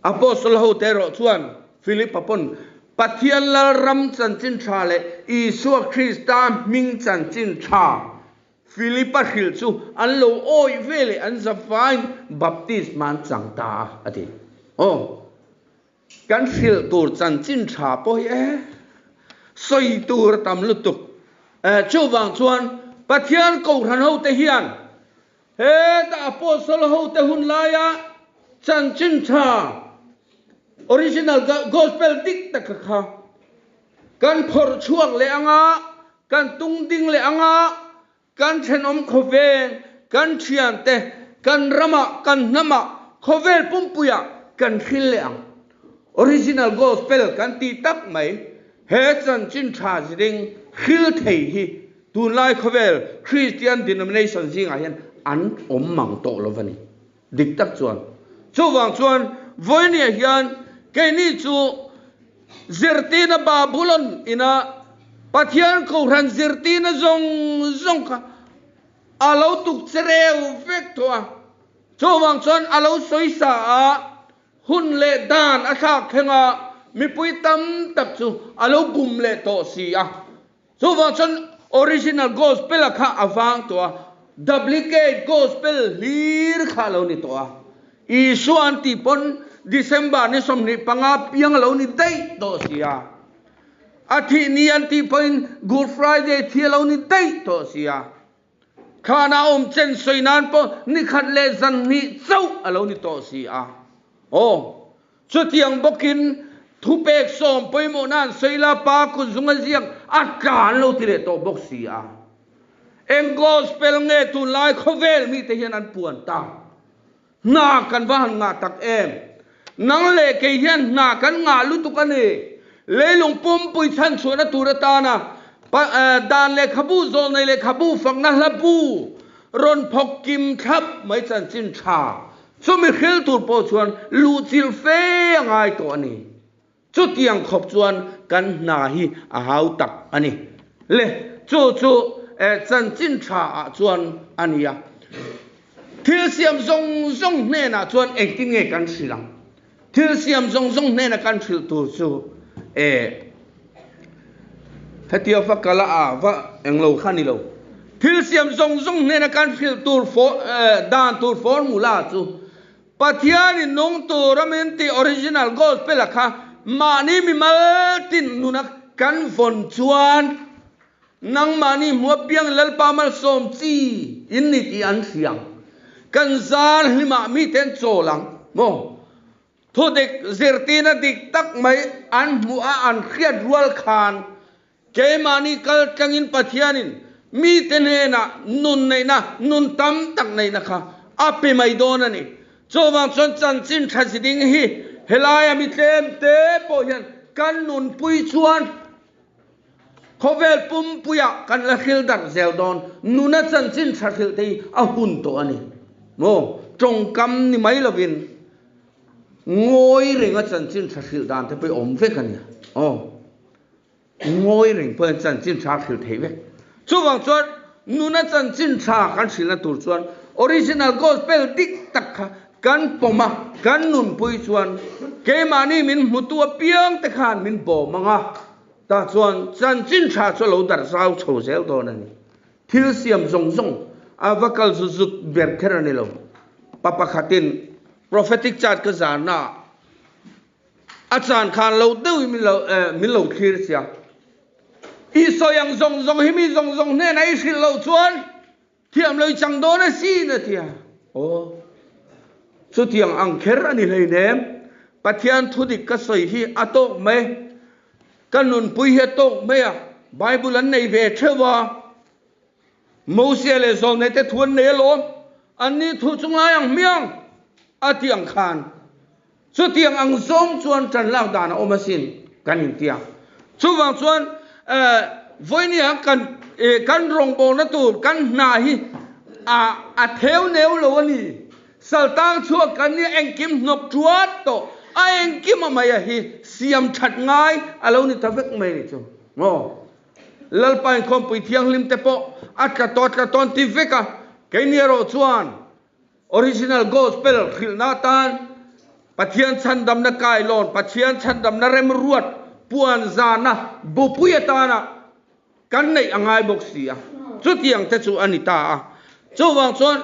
Apostle hote erawh chuan Philip-a pawn Pathian Lalram chanchin tha leh Isua Krista hming chanchin tha Philip-a hrilh chu an lo awih ve leh an zavaiin baptisma an chang ta a, a ti. Aw, kan hrilh tur chanchin tha pawh hi e, sawi tur a tam lutuk. Chuvang chuan Pathian Kohhran hote hian heta Apostle hote hun laia chanchin tha, original gospel dik taka kha kan phawrh chhuak leh anga Kan tung ding leh anga kan thenawm khawvel, kan thiante, kan ramah, kan hnamah, khawvel pumpuiah kan hril leh ang. Original Gospel kan ti tak mai. He chanchin tha ziding hril thei hi tunlai khawvel Kristian denomination zingah hian an awm mang tawh lo va ni. Dik tak chuan. Chuvang chuan vawinia hian keini chu zirtirna Babulon ina Pathian Kohhran zirtirna zawng zawng kha a lo tuk che reu vek tawh a. Chuvang chuan a lo sawi sa a, hun leh dan a thlak thleng a, mipui tam tak chu a lo bum leh tawh si a. Chuvang chuan original gospel a kha a vang tawh a, duplicate gospel hlir kha a lo ni tawh a. Isua an tih pawn December ni 25 piang a lo ni daih tawh si a. A thih ni an tih pawhin Good Friday thi a lo ni daih tawh si a. Thlan a awm chen sawi nan pawh ni khat leh zan hnih chauh a lo ni tawh si a. Aw, chutiang bawkin thupek sawm pawimawhna an sawi la, pa kut zunga ziak a tla an lo ti leh tawh bawk si a. Eng gospel nge tunlai khawvel mite hian an puan ta? Hna kan va han ngah tak em? Nang leh kei hian hna kan ngah lutuk a ni. Leilung pumpui chhanchhuahna tur atana dan lehkhabu zawlnei lehkhabu fakna hla bu rawn phawk kim thlap mai chanchin tha chumi hril tur pawh chuan luhchilh fe a ngai tawh a ni. Chutiang khawp chuan kan hna hi a hau tak a ni. Le, chu chu chanchin tha ah chuan a ni a. Thil siam zawng zawng hnenah chuan engtin nge kan hrilh ang? Thil siam zawng zawng hnena kan hrilh tur chu e hetia va kal a a va englo kha ni lo. Thil siam zawng zawng hnena kan hrilh tur dan tur formula chu Pathianin nung tura min tih original gospel a kha mahni mimal tin nuna kan vawn chuan nangmahni hmu apiang Lalpa malsawm chi in ni tih an hria ang. Kan zar hlimah mite an chawl ang maw? Thudik zirtirna dik tak mai an hmuh a an hriat rual khan Keimahni kal tlangin Pathianin mite hnenah nun neihna, nun tam tak neihna kha a pe mai dawn a ni. Chuvang chuan chanchin tha zi ding hi helaia mi tlem te pawh hian kan nunpui chuan khawvel pumpuiah kan la hril darh zel dawn. Nuna chanchin tha hrilh te hi a hun tawh a ni maw? Tawngkam ni mai lovin ngawi renga chanchin tha hrilh dan te pawh hi awm vek a nia. Aw. Ngawi reng pawhin chanchin tha hrilh theih vek. Chuvang chuan nuna chanchin tha kan hrilhna tur chuan original gospel dik tak kha kan pawm a, kan nunpui chuan keimahni min hmutu apiang te khan min bawm ang a, tah chuan chanchin tha chu a lo darh zau chho zel dawn a ni. Thil siam zawng zawng a va kal zut zut ber kher a ni lo. Pa pakhatin prophetic card ka zarna ah A chan khan lo deuhin min lo min lo thlir sia. I sawi ang zawng zawng hi mi zawng zawng hnenah i hrilh loh chuan thiam lo i chang dawn a sin a ti a. Aw, chutiang ang kher a ni hleinem. Pathian thudik ka sawi hi a tawk mai. Ka nunpui hi a tawk mai a. Bible an nei ve theuh a. Mosia leh Zawlneite thu an nei alawm. Anni thu chu ngai ang hmiang a ti ang khan. Chutiang ang zawng chuan ṭan lak dan a awm asin kan inti a. Chuvang chuan vawinia kan kan rawngbawlna tur kan hna hi a a theu neu lo a ni. Saltang chhuak kan nia engkim hnawk ṭuat tawh a engkim a mai a hi siam ṭhat ngai a lo ni ta vek mai ni chu maw. Lalpa inkhawmpui thianghlim te pawh a tla tawh a tla tawh an ti vek a, keini erawh chuan Original Gospel hrilhna atan Pathian chhandamna kailawn, Pathian chhandamna remruat puan zana bupui atana kan neih a ngai bawk si a, chutiang te chu a ni ta a. Chuvang chuan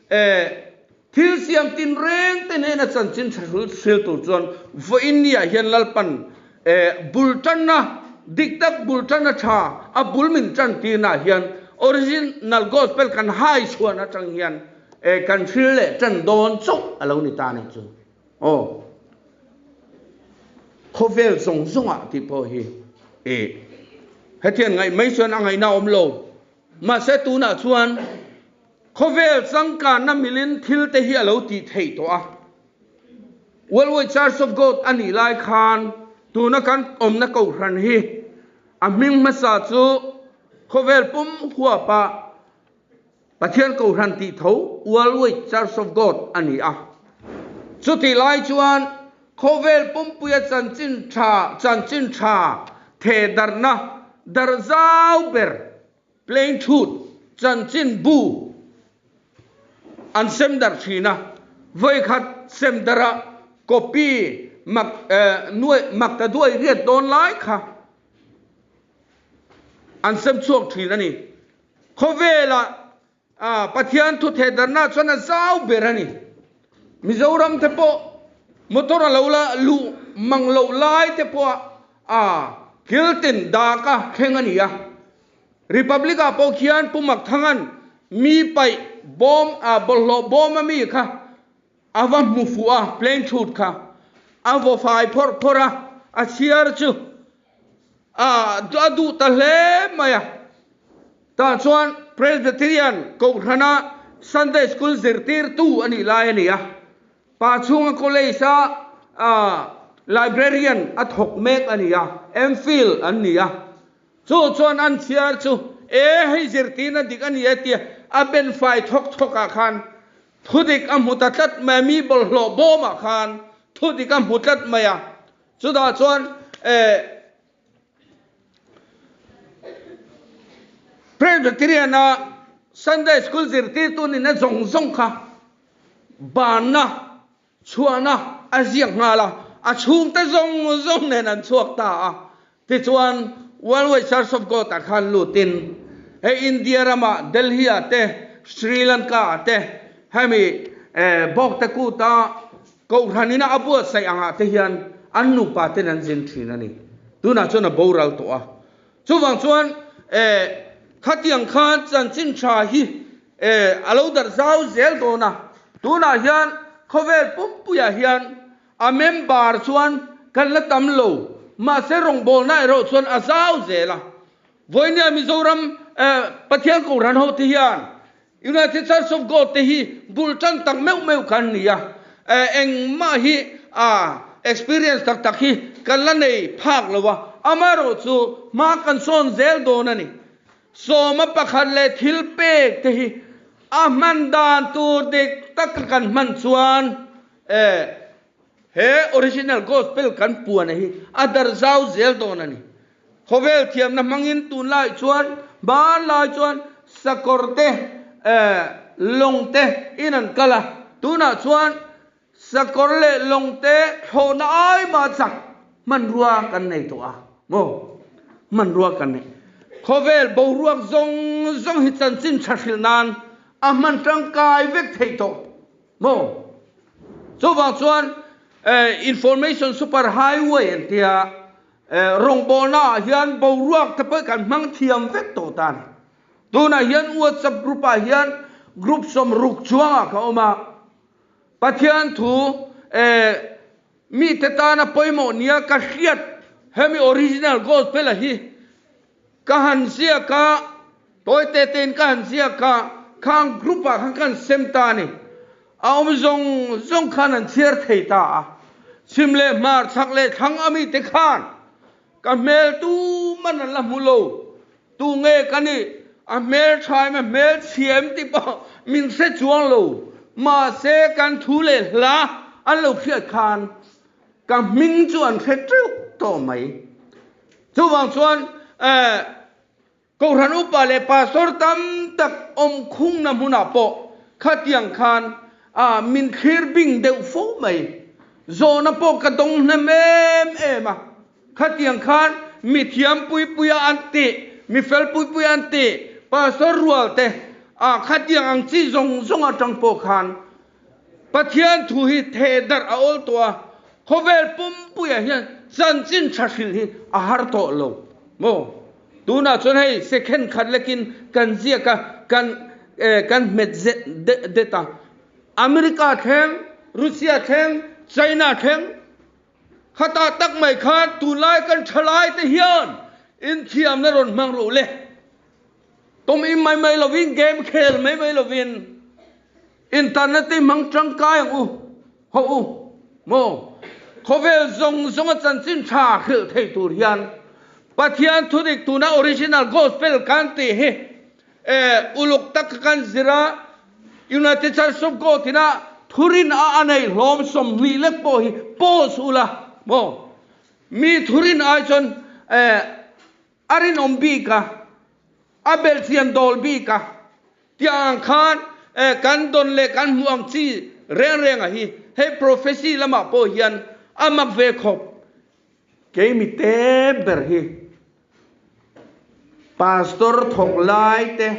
thil siam tinreng te hnena chanchin tha hril tur chuan vawiin niah hian Lalpan bul tanna dik tak bul tanna tha a bul min tan tirnaah hian Original Gospel kan hai chhuan atang hian kan hril leh tan dawn chauh a lo ni ta a ni chu. Aw. Khawvel zawng zawngah tih pawh hi hetiang ngaih mai chuan a ngaihna a awm lo. Mahse tunah chuan khawvel changkanna milin thil te hi a lo tih theih tawh a. Worldwide Church of God a nih lai khan tuna kan awmna kohhran hi. A hming hmasa chu khawvel pum huapa Pathian Kohhran tih tho Worldwide Church of God a ni a. Chutih lai chuan khawvel pumpuia chanchin tha chanchin tha theh darhna darh zau ber Plain Truth chanchin bu an sem darh thin a. Vawikhat sem darha copy mak nuai mak ta duai riat dawn lai kha an sem chhuak thin a ni. Khawvelah Pathian thu thehdarhna chuan a zau ber a ni. Mizoram te pawh motor a lo la luh mang loh lai te pawh a thil tin dak a thleng a ni a. Republic ah pawh khian Pu Makthanga'n mi paih bawm bawlhhlawh bawm a mi kha a va hmu fuh a, plane chhut kha a vaw fai phawrh phawrh a, a chhiar chu a duh ta hle mai a. Tah chuan Presbyterian Kohhrana Sunday School zirtirtu a nih lai a ni a, Pa chhunga College a Librarian a thawk mek a ni a, MPhil an ni a. Chu chuan an chhiar chu, E hei zirtirna dik a ni e tia a ben fai thawk thawk ah khan thudik a hmu ta tlat mai a, mi bawlhhlawh bawm ah khan thudik a hmu tlat mai a. Chutah chuan e Presbyterian a Sunday School zirtirtu nihna zawng zawng kha banna chhuahna a ziak nghal a, a chhungte zawng zawng nen an chhuak ta a. Tichuan Worldwide Church of God ah khan lutin hei India ramah Delhi ah te, Sri Lanka ah te hemi Bawkte Kuta Kohhranina a buatsaih angah te hian an nupa ten an zin thin a ni. Tunah chuan a boral tawh a. Chuvang chuan eh khatiang khan chanchin tha hi eh a lo darh zau zel dawn a. Tunah hian khawvel pumpuiah hian a member chuan kan la tam lo. Mahse rawngbawlna erawh chuan a zau zel a. Vawinia Mizoram eh Pathian Kohhran ho te hian United Church of God te hi bul tan tak meuh meuh kan ni a, engmah hi a experience tak tak hi kan la nei phak lo a, amaherawh chu hma kan sawn zel dawn a ni. Sawma pakhat leh thil pek te hi a hman dan tur dik tak kan hman chuan he original gospel kan puan hi a darh zau zel dawn a ni. Khawvel thiamna hmangin tunlai chuan hmanlai chuan sakawr te lawng te in an kal a, tunah chuan sakawr leh lawng te thlawhna ai mah chak hmanrua kan nei tawh a maw? Hmanrua kan nei. Khawvel boruak zawng zawng hi chanchin tha hrilh nan a hman tangkai vek theih tawh maw? Chuvang chuan information super highway an tia Rawngbawlna ah hian boruak te pawh kan hmang thiam vek tawh ta a ni. Tunah hian WhatsApp group ah hian group 60 chuangah ka awm a, Pathian thu mite tana pawimawh nia ka hriat hemi original gospel a hi ka han ziak a, tawi te tein ka han ziak a, khang group ah khan kan sem ta a ni. A awm zawng zawng khan an chhiar thei ta a, chhim leh hmar, chhak leh thlang a mite khan ka hmel tu man an la hmu lo, tu nge ka nih, a hmel tha em a hmel chhia em tih pawh min hre chuang lo, mahse kan thu leh hla an lo hriat khan ka hming chu an hre teuh tawh mai. Chuvang chuan eh. Kohhran upa leh pastor tam tak awm khungna hmunah pawh khatiang khan a min thlir bing deuh fo mai. Zawhna pawh ka dawng hnem em em a. Khatiang khan mi thiam pui puia an tih, mi fel pui puia an tih, pastor rual te a khatiang ang chi zawng zawng atang pawh khan Pathian thu hi theh darh a awl tawh a, khawvel pumpuiah hian chanchin tha hrilh hi a har tawh lo maw? Tunah chuan hei second khat lekin kan ziak a, kan kan hmet det a, America thleng, Russia thleng, China thleng, khatah tak mai khan tunlai kan thalai te hian inthiamna rawn hmang rawh le. Tum im mai mai lovin, game khel mai mai lovin internet te hmang tangkai ang u, ho u maw? Khawvel zawng zawnga chanchin tha hrilh thei tur hian. Pathian thudik tuna original gospel kan tih hi uluk tak kan zir a, United Church of God ina thurin a a nei hlawm 20 lek pawh hi post ula maw? Mi thurin ai chuan a rinawm bik a, a belhchian dawl bik a, tiang ang khan kan dawn leh kan hmuh ang chi reng reng a hi hei prophecy lamah pawh hian a mak ve khawp. Kei mi te ber hi Pastor thawk lai te,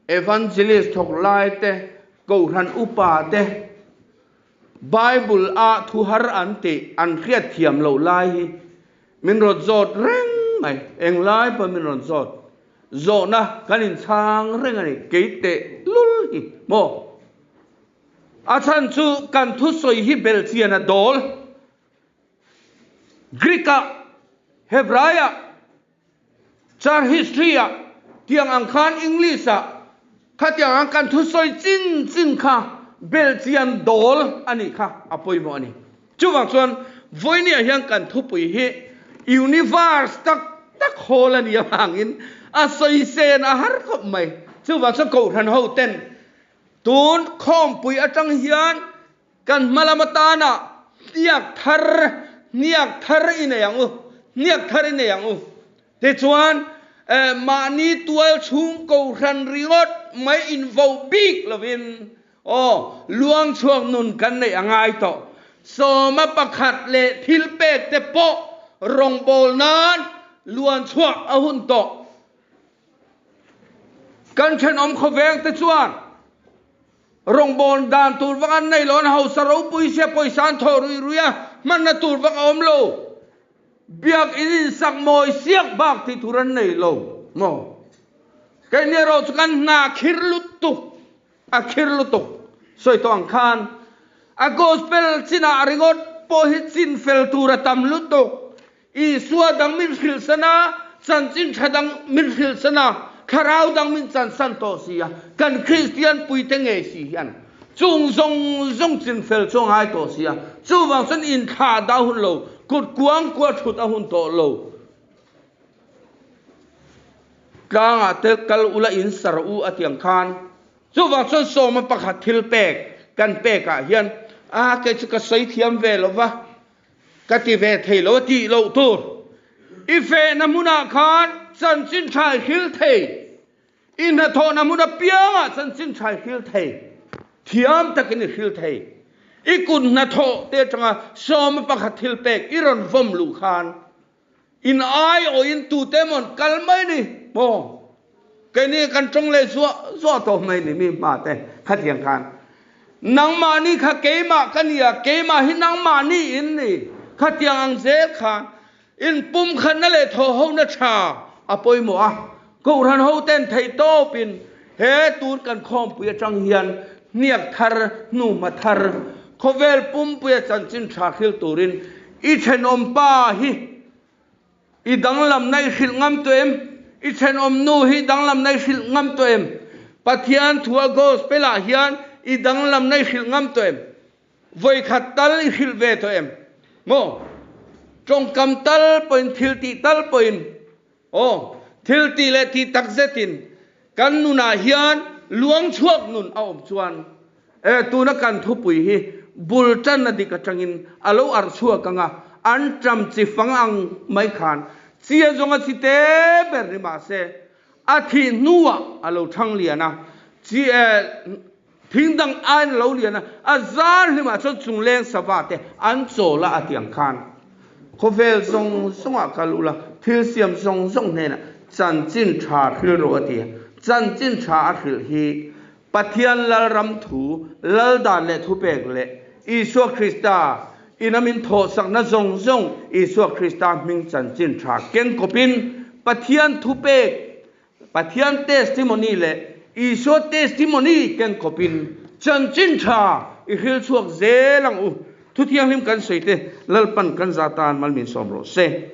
Evangelist thawk lai te, Kohhran upa te, Bible a thu har an tih an hriat thiam loh lai hi min rawn zawt reng mai. Eng lai pawh min rawn zawt. Zawhna kan inchhang reng a ni. Kei teh lul hi maw? A chhan chu kan thusawi hi belchian a dawl. Greek-ah, Hebrai-ah, Church history-ah, tiang ang khan English-ah khatiang ang kan thusawi chin chin kha belchian dawl a nih kha a pawimawh a ni. Chuvang chuan vawinia hian kan thupui hi universe tak tak hawl a nih avangin a sawi sen a har khawp mai. Chuvang chuan Kohhran ho ten tun khawmpui atang hian Kan hma lam atana hniak thar, hniak thar i nei ang u, hniak thar i nei ang u. Tichuan, mahni tual chhung kohhran ringawt mai invo bik lovin, aw, luang chhuak nun kan neih a ngai tawh. Sawma pakhat leh thil pek te pawh rawngbâwl nan luan chhuak a hun tawh. Kan ṭhenawm khawveng te chuan Rawngbâwl dan tur vak an nei lo, an hausa ropui sia pawisa an thawh ruih ruih a, hmanna tur vak a awm lo. Biak in insak mawi siak bak tih tur an nei lo maw? Keini erawh chu kan hna khir lutuk, a khir lutuk sawi tawh ang khan a gospel chinah ringawt pawh hi chin fel tur a tam lutuk. Isua dang min hrilhsan a, chanchin tha dang min hrilhsan a, thlarau dang min chansan tawh si a, kan Kristian puite ngei si hian chung zawng zawng chinfel chu a ngai tawh si a, chuvang chuan inthlah dah hun lo, kut kuang kuah thut a hun tawh lo. Tlangah te kal ula in sar u a tiang khan chuvang chuan sawma pakhat thil pek kan pekah hian a kei chu ka sawi thiam ve lo va, Ka ti ve thei lo a tih loh tur. I fehna hmunah khan chanchin tha i hril thei. I hnathawhna hmun apiangah chanchin tha i hril thei. Thiam takin i hril thei. I kut hnathawh te atanga sawma pakhat thil pek i rawn vawm luh khan In aiawhin tute emaw an kal mai ni maw? Keini kan tawng leh zuah zuah tawh mai ni mi hma te khatiang khan. Nangmahni kha keimah ka nia, keimah hi nangmahni in ni. Khatiang ang zel khan in pumkhatna leh thawhhona tha a pawimawh a. Kohhran ho ten theih tawpin he tun kan khawmpui atang hian hniak thar, hnuhma thar, khawvel pumpuia chanchin tha hril turin i thenawm pa hi i danglamna i hrilh ngam tawh em? I thenawm nu hi danglamna i hrilh ngam tawh em? Pathian thua Gospel ah hian i danglamna i hrilh ngam tawh em? Vawikhat tal i hrilh ve tawh em? Maw? Tawngkam tal pawhin thiltih tal pawhin Aw, thil tih leh tih tak zetin kan nunah hian luang chhuak nun a awm chuan e tuna kan thupui hi bul tanna dik atangin a lo arh chhuak ang a, an ṭam chi fang ang mai khan chia zawnga chi te ber ni mah se a thih hnuah a lo ṭhang lian a, chi e thing dang aiin a lo lian a, a zar hlimah chuan chungleng sava te an chawl a a ti ang khan khawvel zawng zawngah kal ula thil siam zawng zawng hnenah chanchin tha hril rawh a ti a, chanchin tha a hrilh hi Pathian Lalram thu, Laldan leh thupek leh Isua Krista ina min thawhsakna zawng zawng Isua Krista hming chanchin tha keng kawpin Pathian thupek Pathian testimony leh Isua testimony keng khawpin chanchin tha i hril chhuak zel ang u. Thu thianghlim kan sawi te Lalpan kan za tan mal min sawm rawh se.